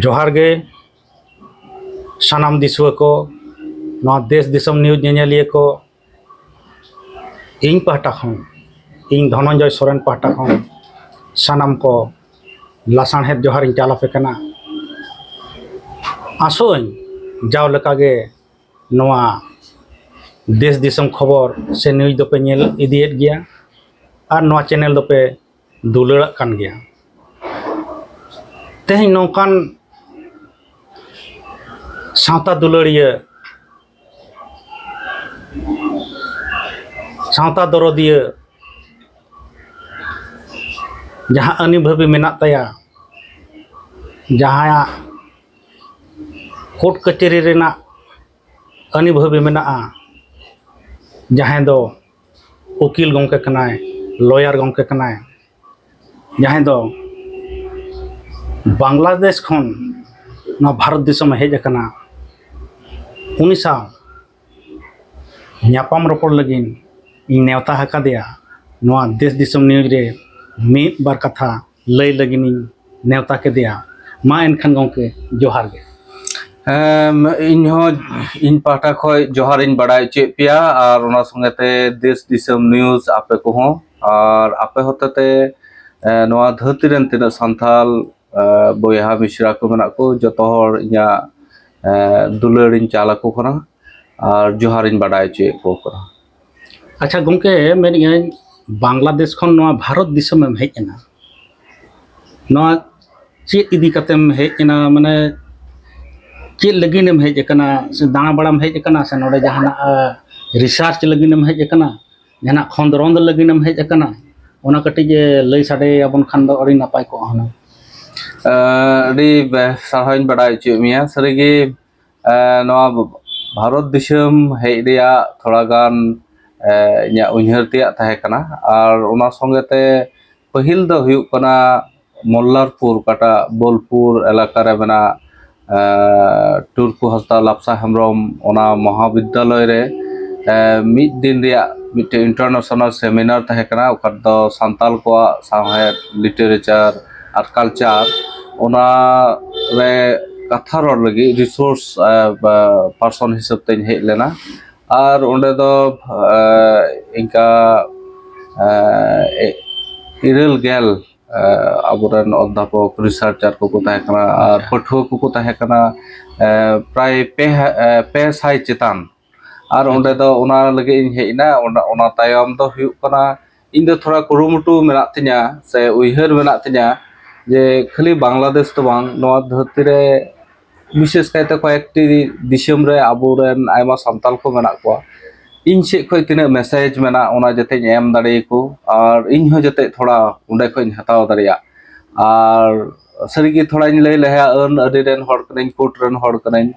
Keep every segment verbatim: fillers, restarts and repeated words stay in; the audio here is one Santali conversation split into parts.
ᱡᱚᱦᱟᱨ ᱜᱮ ᱥᱟᱱᱟᱢ ᱫᱤᱥᱩᱣᱟᱹ ᱠᱚ, ᱱᱚᱣᱟ ᱫᱮᱥ ᱫᱤᱥᱚᱢ ᱱᱤᱭᱩᱡᱽ ᱧᱮᱧᱮᱞᱤᱭᱟᱹ ᱠᱚ, ᱤᱧ ᱯᱟᱦᱴᱟ ᱠᱷᱚᱱ, ᱤᱧ ᱫᱷᱚᱱᱚᱱᱡᱚᱭ ᱥᱚᱨᱮᱱ ᱯᱟᱦᱴᱟ ᱠᱷᱚᱱ ᱥᱟᱱᱟᱢ ᱠᱚ ᱞᱟᱥᱟᱬᱦᱮᱫ ᱡᱚᱦᱟᱨᱤᱧ ᱪᱟᱞ ᱟᱯᱮ ᱠᱟᱱᱟ᱾ ᱟᱥᱚᱜ ᱟᱹᱧ ᱡᱟᱣ ᱞᱮᱠᱟᱜᱮ ᱱᱚᱣᱟ ᱫᱮᱥ ᱫᱤᱥᱚᱢ ᱠᱷᱚᱵᱚᱨ ᱥᱮ ᱱᱤᱭᱩᱡᱽ ᱫᱚᱯᱮ ᱧᱮᱞ ᱤᱫᱤᱭᱮᱫ ᱜᱮᱭᱟ ᱟᱨ ᱱᱚᱣᱟ ᱪᱮᱱᱮᱞ ᱫᱚᱯᱮ ᱫᱩᱞᱟᱹᱲᱟᱜ ᱠᱟᱱ ᱜᱮᱭᱟ᱾ ᱛᱮᱦᱮᱧ ᱱᱚᱝᱠᱟᱱ ᱥᱟᱶᱛᱟ ᱫᱩᱞᱟᱹᱲᱤᱭᱟᱹ, ᱥᱟᱶᱛᱟ ᱫᱚᱨᱚᱫᱤᱭᱟᱹ, ᱡᱟᱦᱟᱸ ᱟᱹᱱᱤ ᱵᱷᱟᱹᱵᱤ ᱢᱮᱱᱟᱜ ᱛᱟᱭᱟ, ᱡᱟᱦᱟᱸᱭᱟᱜ ᱠᱳᱨᱴ ᱠᱟᱹᱪᱷᱟᱹᱨᱤ ᱨᱮᱱᱟᱜ ᱟᱹᱱᱤ ᱵᱷᱟᱹᱵᱤ ᱢᱮᱱᱟᱜᱼᱟ, ᱡᱟᱦᱟᱸᱭ ᱫᱚ ᱩᱠᱤᱞ ᱜᱚᱢᱠᱮ ᱠᱟᱱᱟᱭ, ᱞᱚᱭᱟᱨ ᱜᱚᱢᱠᱮ ᱠᱟᱱᱟᱭ, ᱡᱟᱦᱟᱸᱭ ᱫᱚ ᱵᱟᱝᱞᱟᱫᱮᱥ ᱠᱷᱚᱱ ᱱᱚᱣᱟ ᱵᱷᱟᱨᱚᱛ ᱫᱤᱥᱚᱢᱮ ᱦᱮᱡ ᱟᱠᱟᱱᱟ, ᱩᱱᱤ ᱥᱟᱶ ᱧᱟᱯᱟᱢ ᱨᱚᱯᱚᱲ ᱞᱟᱹᱜᱤᱫ ᱤᱧ ᱱᱮᱣᱛᱟ ᱟᱠᱟᱫᱮᱭᱟ᱾ ᱱᱚᱣᱟ ᱫᱮᱥ ᱫᱤᱥᱚᱢ ᱱᱤᱭᱩᱡᱽ ᱨᱮ ᱢᱤᱫ ᱵᱟᱨ ᱠᱟᱛᱷᱟ ᱞᱟᱹᱭ ᱞᱟᱹᱜᱤᱫ ᱤᱧ ᱱᱮᱣᱛᱟ ᱠᱮᱫᱮᱭᱟ᱾ ᱢᱟ ᱮᱱᱠᱷᱟᱱ ᱜᱚᱢᱠᱮ, ᱡᱚᱦᱟᱨ ᱜᱮ᱾ ᱮᱢ, ᱤᱧ ᱦᱚᱸ ᱤᱧ ᱯᱟᱦᱴᱟ ᱠᱷᱚᱱ ᱡᱚᱦᱟᱨ ᱤᱧ ᱵᱟᱲᱟᱭ ᱦᱚᱪᱚᱭᱮᱫ ᱯᱮᱭᱟ, ᱟᱨ ᱚᱱᱟ ᱥᱚᱸᱜᱮ ᱛᱮ ᱫᱮᱥ ᱫᱤᱥᱚᱢ ᱱᱤᱭᱩᱡᱽ ᱟᱯᱮ ᱠᱚᱦᱚᱸ, ᱟᱨ ᱟᱯᱮ ᱦᱚᱛᱮ ᱛᱮ, ᱮ, ᱱᱚᱣᱟ ᱫᱷᱟᱹᱨᱛᱤ ᱨᱮᱱ ᱛᱤᱱᱟᱹᱜ ᱥᱟᱱᱛᱟᱲ, ᱮ, ᱵᱚᱭᱦᱟ ᱢᱤᱥᱨᱟ ᱠᱚ ᱢᱮᱱᱟᱜ ᱠᱚ, ᱡᱚᱛᱚ ᱦᱚᱲ ᱤᱧᱟᱹᱜ, ᱮ, ᱫᱩᱞᱟᱹᱲ ᱤᱧ ᱪᱟᱞ ᱟᱠᱚ ᱠᱟᱱᱟ ᱟᱨ ᱡᱚᱦᱟᱨ ᱤᱧ ᱵᱟᱰᱟᱭ ᱦᱚᱪᱚᱭᱮᱫ ᱠᱚ ᱠᱟᱱᱟ᱾ ᱟᱪᱪᱷᱟ ᱜᱚᱢᱠᱮ, ᱢᱮᱱᱮᱫ ᱟᱹᱧ, ᱵᱟᱝᱞᱟᱫᱮᱥ ᱠᱷᱚᱱ ᱱᱚᱣᱟ ᱵᱷᱟᱨᱚᱛ ᱫᱤᱥᱚᱢᱮᱢ ᱦᱮᱡ ᱮᱱᱟ, ᱱᱚᱣᱟ ᱪᱮᱫ ᱤᱫᱤ ᱠᱟᱛᱮᱢ ᱦᱮᱡ ᱮᱱᱟ? ᱢᱟᱱᱮ ᱪᱮᱫ ᱞᱟᱹᱜᱤᱫ ᱮᱢ ᱦᱮᱡ ᱟᱠᱟᱱᱟ? ᱥᱮ ᱫᱟᱬᱟ ᱵᱟᱲᱟᱢ ᱦᱮᱡ ᱟᱠᱟᱱᱟ, ᱥᱮ ᱱᱚᱰᱮ ᱡᱟᱦᱟᱱᱟᱜ, ᱟ, ᱨᱤᱥᱟᱨᱪ ᱞᱟᱹᱜᱤᱫ ᱮᱢ ᱦᱮᱡ ᱟᱠᱟᱱᱟ, ᱡᱟᱦᱟᱱᱟᱜ ᱠᱷᱚᱸᱫᱽᱨᱚᱸᱫᱽ ᱞᱟᱹᱜᱤᱫ ᱮᱢ ᱦᱮᱡ ᱟᱠᱟᱱᱟ? ᱚᱱᱟ ᱠᱟᱹᱴᱤᱡ, ᱮ, ᱞᱟᱹᱭ ᱥᱟᱰᱮ ᱟᱵᱚᱱ ᱠᱷᱟᱱ ᱫᱚ ᱟᱹᱰᱤ ᱱᱟᱯᱟᱭ ᱠᱚᱜᱼᱟ ᱦᱩᱱᱟᱹᱝ᱾ ᱮ, ᱟᱹᱰᱤ ᱵᱮᱥ ᱥᱟᱨᱦᱟᱣ ᱤᱧ ᱵᱟᱰᱟᱭ ᱦᱚᱪᱚᱭᱮᱫ ᱢᱮᱭᱟ᱾ ᱥᱟᱹᱨᱤᱜᱮ, ᱮ, ᱱᱚᱣᱟ ᱵᱷᱟᱨᱚᱛ ᱫᱤᱥᱚᱢ ᱦᱮᱡ ᱨᱮᱭᱟᱜ ᱛᱷᱚᱲᱟ ᱜᱟᱱ, ᱮ, ᱤᱧᱟᱹᱜ ᱩᱭᱦᱟᱹᱨ ᱛᱮᱭᱟᱜ ᱛᱟᱦᱮᱸ ᱠᱟᱱᱟ, ᱟᱨ ᱚᱱᱟ ᱥᱚᱸᱜᱮ ᱛᱮ ᱯᱟᱹᱦᱤᱞ ᱫᱚ ᱦᱩᱭᱩᱜ ᱠᱟᱱᱟ ᱢᱚᱞᱞᱟᱨᱯᱩᱨ, ᱚᱠᱟᱴᱟᱜ ᱵᱳᱞᱯᱩᱨ ᱮᱞᱟᱠᱟ ᱨᱮ ᱢᱮᱱᱟᱜ, ᱮ, ᱴᱩᱨᱠᱩ ᱦᱟᱸᱥᱫᱟ, ᱞᱟᱯᱥᱟ ᱦᱮᱢᱵᱨᱚᱢ, ᱚᱱᱟ ᱢᱚᱦᱟᱵᱤᱫᱽᱫᱟᱞᱚᱭ ᱨᱮ, ᱮ, ᱢᱤᱫ ᱫᱤᱱ ᱨᱮᱭᱟᱜ ᱢᱤᱫᱴᱮᱱ ᱤᱱᱴᱟᱨᱱᱮᱥᱚᱱᱟᱞ ᱥᱮᱢᱤᱱᱟᱨ ᱛᱟᱦᱮᱸ ᱠᱟᱱᱟ, ᱚᱠᱟ ᱫᱚ ᱥᱟᱱᱛᱟᱞ ᱠᱚᱣᱟᱜ ᱥᱟᱶᱦᱮᱫ, ᱞᱤᱴᱟᱨᱮᱪᱟᱨ ᱟᱨ ᱠᱟᱞᱪᱟᱨ, ᱚᱱᱟ ᱨᱮ ᱠᱟᱛᱷᱟ ᱨᱚᱲ ᱞᱟᱹᱜᱤᱫ ᱨᱤᱥᱳᱨᱥ, ᱮ, ᱯᱟᱨᱥᱚᱱ ᱦᱤᱥᱟᱹᱵ ᱛᱮᱧ ᱦᱮᱡ ᱞᱮᱱᱟ᱾ ᱟᱨ ᱚᱸᱰᱮ ᱫᱚ, ᱮ, ᱤᱱᱠᱟ, ᱮ, ᱤᱨᱟᱹᱞ ᱜᱮᱞ, ᱮ, ᱟᱵᱚᱨᱮᱱ ᱚᱫᱽᱫᱷᱟᱯᱚᱠ, ᱨᱤᱥᱟᱨᱪᱟᱨ ᱠᱚᱠᱚ ᱛᱟᱦᱮᱸ ᱠᱟᱱᱟ ᱟᱨ ᱟᱪᱪᱷᱟ᱾ ᱯᱟᱹᱴᱷᱩᱣᱟᱹ ᱠᱚᱠᱚ ᱛᱟᱦᱮᱸ ᱠᱟᱱᱟ, ᱮ, ᱯᱨᱟᱭ ᱯᱮ ᱦᱟ-, ᱮ, ᱯᱮ ᱥᱟᱭ ᱪᱮᱛᱟᱱ᱾ ᱟᱨ ᱚᱸᱰᱮ ᱟᱪᱪᱷᱟ᱾ ᱫᱚ ᱚᱱᱟ ᱞᱟᱹᱜᱤᱫ ᱤᱧ ᱦᱮᱡ ᱮᱱᱟ᱾ ᱚᱱᱟ, ᱚᱱᱟ ᱛᱟᱭᱚᱢ ᱫᱚ ᱦᱩᱭᱩᱜ ᱠᱟᱱᱟ, ᱤᱧ ᱫᱚ ᱛᱷᱚᱲᱟ ᱠᱩᱨᱩᱢᱩᱴᱩ ᱢᱮᱱᱟᱜ ᱛᱤᱧᱟᱹ ᱥᱮ ᱩᱭᱦᱟᱹᱨ ᱢᱮᱱᱟᱜ ᱛᱤᱧᱟᱹ ᱡᱮ ᱠᱷᱟᱹᱞᱤ ᱵᱟᱝᱞᱟᱫᱮᱥ ᱫᱚ ᱵᱟᱝ, ᱱᱚᱣᱟ ᱫᱷᱟᱹᱨᱛᱤ ᱨᱮ ᱵᱤᱥᱮᱥ ᱠᱟᱭᱛᱮ ᱠᱚᱭᱮᱠᱴᱤ ᱫᱤᱥᱚᱢ ᱨᱮ ᱟᱵᱚᱨᱮᱱ ᱟᱭᱢᱟ ᱥᱟᱱᱛᱟᱞ ᱠᱚ ᱢᱮᱱᱟᱜ ᱠᱚᱣᱟ᱾ ᱤᱧ ᱥᱮᱫ ᱠᱷᱚᱱ ᱛᱤᱱᱟᱹᱜ ᱢᱮᱥᱮᱡᱽ ᱢᱮᱱᱟᱜ, ᱚᱱᱟ ᱡᱟᱛᱮᱧ ᱮᱢ ᱫᱟᱲᱮᱭᱟᱠᱚ, ᱟᱨ ᱤᱧ ᱦᱚᱸ ᱡᱟᱛᱮ ᱛᱷᱚᱲᱟ ᱚᱸᱰᱮ ᱠᱷᱚᱱ ᱤᱧ ᱦᱟᱛᱟᱣ ᱫᱟᱲᱮᱭᱟᱜ᱾ ᱟᱨ ᱥᱟᱹᱨᱤᱜᱮ ᱛᱷᱚᱲᱟᱧ ᱞᱟᱹᱭ ᱞᱟᱦᱟᱭᱟ, ᱟᱹᱱ ᱟᱹᱨᱤ ᱨᱮᱱ ᱦᱚᱲ ᱠᱟᱹᱱᱟᱹᱧ, ᱠᱳᱨᱴ ᱨᱮᱱ ᱦᱚᱲ ᱠᱟᱹᱱᱟᱹᱧ᱾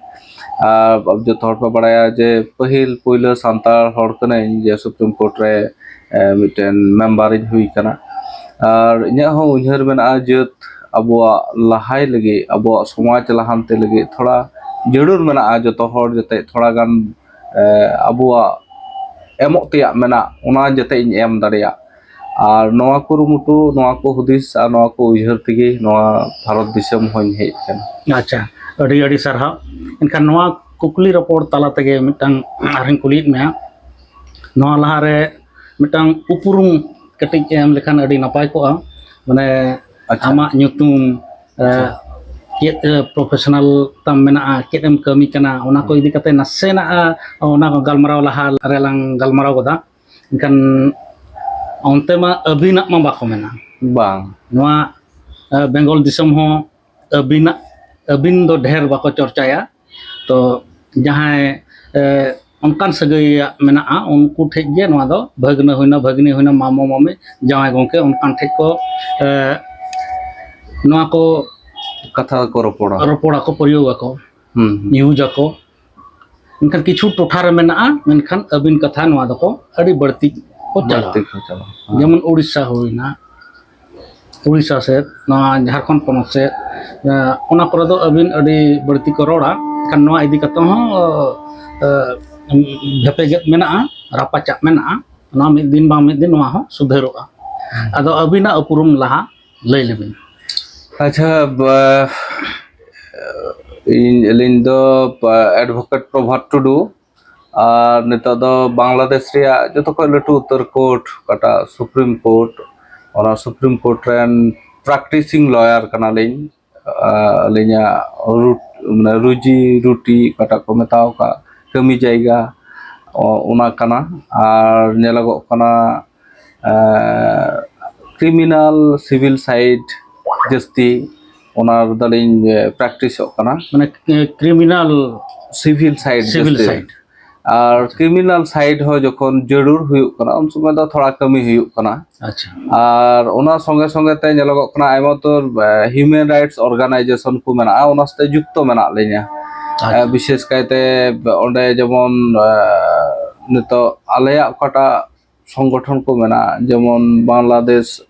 ᱟᱨ ᱡᱚᱛᱚ ᱦᱚᱲ ᱠᱚ ᱵᱟᱲᱟᱭᱟ ᱡᱮ ᱯᱟᱹᱦᱤᱞ ᱯᱩᱭᱞᱟᱹ ᱥᱟᱱᱛᱟᱲ ᱦᱚᱲ ᱠᱟᱹᱱᱟᱹᱧ ᱡᱮ ᱥᱩᱯᱨᱤᱢ ᱠᱳᱨᱴ ᱨᱮ, ᱮ, ᱢᱤᱫᱴᱮᱱ ᱢᱮᱢᱵᱟᱨᱤᱧ ᱦᱩᱭ ᱠᱟᱱᱟ᱾ ᱟᱨ ᱤᱧᱟᱹᱜ ᱦᱚᱸ ᱩᱭᱦᱟᱹᱨ ᱢᱮᱱᱟᱜᱼᱟ, ᱡᱟᱹᱛ ᱟᱵᱚᱣᱟᱜ ᱞᱟᱦᱟᱭ ᱞᱟᱹᱜᱤᱫ, ᱟᱵᱚᱣᱟᱜ ᱥᱚᱢᱟᱡᱽ ᱞᱟᱦᱟᱱᱛᱤ ᱞᱟᱹᱜᱤᱫ ᱛᱷᱚᱲᱟ ᱡᱟᱹᱨᱩᱲ ᱢᱮᱱᱟᱜᱼᱟ, ᱡᱚᱛᱚ ᱦᱚᱲ ᱡᱟᱛᱮ ᱛᱷᱚᱲᱟ ᱜᱟᱱ, ᱮ, ᱟᱵᱚᱣᱟᱜ ᱮᱢᱚᱜ ᱛᱮᱭᱟᱜ ᱢᱮᱱᱟᱜ, ᱚᱱᱟ ᱡᱟᱛᱮ ᱤᱧ ᱮᱢ ᱫᱟᱲᱮᱭᱟᱜ᱾ ᱟᱨ ᱱᱚᱣᱟ ᱠᱩᱨᱩᱢᱩᱴᱩ, ᱱᱚᱣᱟ ᱠᱚ ᱦᱩᱫᱤᱥ ᱟᱨ ᱱᱚᱣᱟ ᱠᱚ ᱩᱭᱦᱟᱹᱨ ᱛᱮᱜᱮ ᱱᱚᱣᱟ ᱵᱷᱟᱨᱚᱛ ᱫᱤᱥᱚᱢ ᱦᱚᱸᱧ ᱦᱮᱡ ᱟᱠᱟᱱᱟ᱾ ᱟᱪᱪᱷᱟ, ᱟᱹᱰᱤ ᱟᱹᱰᱤ ᱥᱟᱨᱦᱟᱣ᱾ ᱮᱱᱠᱷᱟᱱ ᱱᱚᱣᱟ ᱠᱩᱠᱞᱤ ᱨᱚᱯᱚᱲ ᱛᱟᱞᱟ ᱛᱮᱜᱮ ᱢᱤᱫᱴᱟᱝ ᱟᱨᱦᱚᱸᱧ ᱠᱩᱞᱤᱭᱮᱫ ᱢᱮᱭᱟ, ᱱᱚᱣᱟ ᱞᱟᱦᱟᱨᱮ ᱢᱤᱫᱴᱟᱝ ᱩᱯᱨᱩᱢ ᱠᱟᱹᱴᱤᱡ ᱮᱢ ᱞᱮᱠᱷᱟᱱ ᱟᱹᱰᱤ ᱱᱟᱯᱟᱭ ᱠᱚᱜᱼᱟ᱾ ᱢᱟᱱᱮ ᱟᱪᱪᱷᱟ᱾ ᱟᱢᱟᱜ ᱧᱩᱛᱩᱢ, ᱮ, ᱟᱪᱪᱷᱟ᱾ ᱪᱮᱫ, ᱮ, ᱯᱨᱚᱯᱷᱮᱥᱚᱱᱟᱞ ᱛᱟᱢ ᱢᱮᱱᱟᱜᱼᱟ, ᱪᱮᱫ ᱮᱢ ᱠᱟᱹᱢᱤ ᱠᱟᱱᱟ, ᱚᱱᱟ ᱠᱚ ᱦᱩᱸ᱾ ᱤᱫᱤ ᱠᱟᱛᱮ ᱱᱟᱥᱮᱱᱟᱜ, ᱮ, ᱚᱱᱟ ᱠᱚ ᱜᱟᱞᱢᱟᱨᱟᱣ ᱞᱟᱦᱟ ᱨᱮᱞᱟᱝ ᱜᱟᱞᱢᱟᱨᱟᱣ ᱜᱚᱫᱟ᱾ ᱮᱱᱠᱷᱟᱱ ᱚᱱᱛᱮ ᱢᱟ ᱟᱹᱵᱤᱱᱟᱜ ᱢᱟ ᱵᱟᱠᱚ ᱢᱮᱱᱟ᱾ ᱵᱟᱝ᱾ ᱱᱚᱣᱟ, ᱮ, ᱵᱮᱝᱜᱚᱞ ᱫᱤᱥᱚᱢ ᱦᱚᱸ ᱟᱹᱵᱤᱱᱟᱜ, ᱟᱹᱵᱤᱱ ᱫᱚ ᱰᱷᱮᱨ ᱵᱟᱠᱚ ᱪᱚᱨᱪᱟᱭᱟ᱾ ᱛᱚ ᱡᱟᱦᱟᱸᱭ, ᱮ, ᱚᱱᱠᱟᱱ ᱥᱟᱹᱜᱟᱹᱭ ᱢᱮᱱᱟᱜᱼᱟ, ᱩᱱᱠᱩ ᱴᱷᱮᱡ ᱜᱮ ᱱᱚᱣᱟ ᱫᱚ ᱵᱷᱟᱹᱜᱽᱱᱟᱹ ᱦᱩᱭᱱᱟ, ᱵᱷᱟᱹᱜᱽᱱᱤ ᱦᱩᱭᱱᱟ, ᱢᱟᱢᱚ ᱢᱟᱢᱤ, ᱡᱟᱶᱟᱭ ᱜᱚᱢᱠᱮ, ᱚᱱᱠᱟᱱ ᱴᱷᱮᱡ ᱠᱚ, ᱮ, ᱱᱚᱣᱟ ᱠᱚ ᱠᱟᱛᱷᱟ ᱠᱚ ᱨᱚᱯᱚᱲᱟ᱾ ᱨᱚᱯᱚᱲᱟᱠᱚ, ᱯᱨᱚᱭᱳᱜᱽ ᱟᱠᱚ, ᱦᱩᱸ, ᱦᱩᱸ᱾ ᱤᱭᱩᱡᱽ ᱟᱠᱚ᱾ ᱢᱮᱱᱠᱷᱟᱱ ᱠᱤᱪᱷᱩ ᱴᱚᱴᱷᱟ ᱨᱮ ᱢᱮᱱᱟᱜᱼᱟ, ᱢᱮᱱᱠᱷᱟᱱ ᱟᱹᱵᱤᱱ ᱠᱟᱛᱷᱟ ᱱᱚᱣᱟ ᱫᱚᱠᱚ ᱟᱹᱰᱤ ᱵᱟᱹᱲᱛᱤ ᱠᱚ ᱪᱟᱞᱟᱣᱟ᱾ ᱵᱟᱹᱲᱛᱤ ᱠᱚ ᱪᱟᱞᱟᱣᱟ, ᱦᱮᱸ᱾ ᱡᱮᱢᱚᱱ ᱩᱲᱤᱥᱥᱟ ᱦᱩᱭᱱᱟ, ᱩᱲᱤᱥᱥᱟ ᱥᱮᱫ, ᱱᱚᱣᱟ ᱡᱷᱟᱲᱠᱷᱚᱸᱰ ᱯᱚᱱᱚᱛ ᱥᱮᱫ, ᱮ, ᱚᱱᱟ ᱠᱚᱨᱮ ᱫᱚ ᱟᱹᱵᱤᱱ ᱟᱹᱰᱤ ᱵᱟᱹᱲᱛᱤ ᱠᱚ ᱨᱚᱲᱟ᱾ ᱮᱱᱠᱷᱟᱱ ᱱᱚᱣᱟ ᱤᱫᱤ ᱠᱟᱛᱮ ᱦᱚᱸ, ᱮ, ᱵᱷᱮᱯᱮᱜᱮᱫ ᱢᱮᱱᱟᱜᱼᱟ, ᱨᱟᱯᱟᱪᱟᱜ ᱢᱮᱱᱟᱜᱼᱟ᱾ ᱱᱚᱣᱟ ᱢᱤᱫ ᱫᱤᱱ ᱵᱟᱝ ᱢᱤᱫ ᱫᱤᱱ ᱱᱚᱣᱟ ᱦᱚᱸ ᱥᱩᱫᱷᱟᱹᱨᱚᱜᱼᱟ᱾ ᱟᱫᱚ ᱟᱹᱵᱤᱱᱟᱜ ᱩᱯᱨᱩᱢ ᱞᱟᱦᱟ ᱞᱟᱹᱭ ᱞᱮᱵᱤᱱ᱾ ᱟᱪᱪᱷᱟ, ᱵᱟ-, ᱤᱧ, ᱟᱹᱞᱤᱧ ᱫᱚ, ᱵᱟ-, advocate ᱯᱨᱚᱵᱷᱟᱛ ᱴᱩᱰᱩ, ᱟᱨ ᱱᱤᱛᱚᱜ ᱫᱚ ᱵᱟᱝᱞᱟᱫᱮᱥ ᱨᱮᱭᱟᱜ ᱡᱚᱛᱚ ᱠᱷᱚᱱ ᱞᱟᱹᱴᱩ ᱩᱛᱟᱹᱨ ᱠᱳᱨᱴ, ᱚᱠᱟᱴᱟᱜ ᱥᱩᱯᱨᱤᱢ ᱠᱳᱨᱴ, ᱚᱱᱟ ᱥᱩᱯᱨᱤᱢ ᱠᱳᱨᱴ ᱨᱮᱱ practicing lawyer ᱠᱟᱱᱟᱞᱤᱧ᱾ ᱟᱨ ᱟᱹᱞᱤᱧᱟᱜ ᱨᱩᱴ-, ᱢᱟᱱᱮ ᱨᱩᱡᱤ ᱨᱩᱴᱤ ᱚᱠᱟᱴᱟᱜ ᱠᱚ ᱢᱮᱛᱟᱣ ᱟᱠᱟᱫ ᱠᱟᱹᱢᱤ ᱡᱟᱭᱜᱟ, ᱚ-, ᱚᱱᱟ ᱠᱟᱱᱟ᱾ ᱟᱨ ᱧᱮᱞᱚᱜᱚᱜ ᱠᱟᱱᱟ, ᱠᱨᱤᱢᱤᱱᱟᱞ ᱥᱤᱵᱷᱤᱞ ᱥᱟᱭᱤᱰ ᱡᱟᱹᱥᱛᱤ ᱚᱱᱟ ᱨᱮᱫᱚᱞᱤᱧ ᱯᱨᱮᱠᱴᱤᱥᱚᱜ ᱠᱟᱱᱟ᱾ ᱢᱟᱱᱮ ᱠᱨᱤᱢᱤᱱᱟᱞ ᱥᱤᱵᱷᱤᱞ ᱥᱟᱭᱤᱰ ᱥᱤᱵᱷᱤᱞ ᱡᱟᱹᱥᱛᱤ᱾ ᱥᱟᱭᱤᱰ᱾ ᱟᱨ ᱠᱨᱤᱢᱤᱱᱟᱞ ᱥᱟᱭᱤᱰ ᱦᱚᱸ ᱡᱚᱠᱷᱚᱱ ᱡᱟᱹᱨᱩᱲ ᱦᱩᱭᱩᱜ ᱠᱟᱱᱟ, ᱩᱱ ᱥᱚᱢᱚᱭ ᱫᱚ ᱛᱷᱚᱲᱟ ᱠᱟᱹᱢᱤ ᱦᱩᱭᱩᱜ ᱠᱟᱱᱟ᱾ ᱟᱪᱪᱷᱟ᱾ ᱟᱨ ᱚᱱᱟ ᱥᱚᱸᱜᱮ ᱥᱚᱸᱜᱮ ᱛᱮ ᱧᱮᱞᱚᱜᱚᱜ ᱠᱟᱱᱟ, ᱟᱭᱢᱟ ᱩᱛᱟᱹᱨ ᱦᱤᱭᱩᱢᱮᱱ ᱨᱟᱭᱤᱴᱥ ᱚᱨᱜᱟᱱᱟᱭᱡᱮᱥᱚᱱ ᱠᱚ ᱢᱮᱱᱟᱜᱼᱟ, ᱚᱱᱟ ᱥᱟᱛᱮ ᱡᱩᱠᱛᱚ ᱢᱮᱱᱟᱜ ᱞᱤᱧᱟ᱾ ᱟᱪᱪᱷᱟ᱾ ᱵᱤᱥᱮᱥ ᱠᱟᱭᱛᱮ ᱚᱸᱰᱮ ᱡᱮᱢᱚᱱ, ᱱᱤᱛᱚᱜ ᱟᱞᱮᱭᱟᱜ ᱚᱠᱟᱴᱟᱜ ᱥᱚᱝᱜᱚᱴᱷᱚᱱ ᱠᱚ ᱢᱮᱱᱟᱜᱼᱟ, ᱡᱮᱢᱚᱱ Bangladesh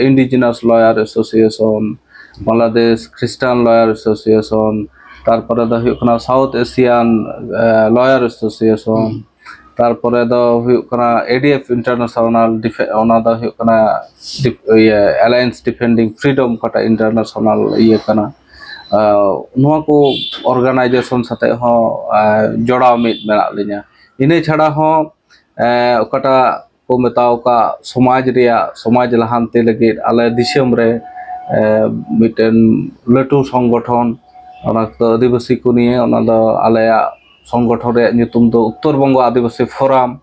indigenous lawyer association, Bangladesh Christian lawyer association, ᱛᱟᱨᱯᱚᱨᱮ ᱫᱚ ᱦᱩᱭᱩᱜ ᱠᱟᱱᱟ ᱥᱟᱣᱩᱛᱷ ᱮᱥᱤᱭᱟᱱ ᱞᱚᱭᱟᱨ ᱮᱥᱳᱥᱤᱭᱮᱥᱚᱱ, ᱦᱩᱸ᱾ ᱛᱟᱨᱯᱚᱨᱮ ᱫᱚ ᱦᱩᱭᱩᱜ ᱠᱟᱱᱟ ᱮᱰᱤᱮᱯᱷ ᱤᱱᱴᱟᱨᱱᱮᱥᱚᱱᱟᱞ, ᱚᱱᱟ ᱫᱚ ᱦᱩᱭᱩᱜ ᱠᱟᱱᱟ ᱰᱤᱯ-, ᱤᱭᱟᱹ, ᱟᱞᱟᱭᱮᱱᱥ ᱰᱤᱯᱷᱮᱱᱰᱤᱝ ᱯᱷᱨᱤᱰᱚᱢ, ᱚᱠᱟᱴᱟᱜ ᱤᱱᱴᱟᱨᱱᱮᱥᱚᱱᱟᱞ ᱤᱭᱟᱹ ᱠᱟᱱᱟ᱾ ᱟᱨ ᱱᱚᱣᱟ ᱠᱚ ᱚᱨᱜᱟᱱᱟᱭᱡᱮᱥᱚᱱ ᱥᱟᱛᱮᱜ ᱦᱚᱸ, ᱟᱨ ᱡᱚᱲᱟᱣ ᱢᱤᱫ ᱢᱮᱱᱟᱜ ᱞᱤᱧᱟ᱾ ᱤᱱᱟᱹ ᱪᱷᱟᱲᱟ ᱦᱚᱸ, ᱮ, ᱚᱠᱟᱴᱟᱜ ᱠᱚ ᱢᱮᱛᱟᱣ ᱟᱠᱟᱫ ᱥᱚᱢᱟᱡᱽ ᱨᱮᱭᱟᱜ, ᱥᱚᱢᱟᱡᱽ ᱞᱟᱦᱟᱱᱛᱤ ᱞᱟᱹᱜᱤᱫ ᱟᱞᱮ ᱫᱤᱥᱚᱢ ᱨᱮ, ᱮ, ᱢᱤᱫᱴᱮᱱ ᱞᱟᱹᱴᱩ ᱥᱚᱝᱜᱚᱴᱷᱚᱱ, ᱚᱱᱟ ᱫᱚ ᱟᱹᱫᱤᱵᱟᱹᱥᱤ ᱠᱚ ᱱᱤᱭᱮ, ᱚᱱᱟ ᱫᱚ ᱟᱞᱮᱭᱟᱜ ᱥᱚᱝᱜᱚᱴᱷᱚᱱ ᱨᱮᱭᱟᱜ ᱧᱩᱛᱩᱢ ᱫᱚ ᱩᱛᱛᱚᱨ ᱵᱚᱝᱜᱚ ᱟᱹᱫᱤᱵᱟᱹᱥᱤ ᱯᱷᱳᱨᱟᱢ᱾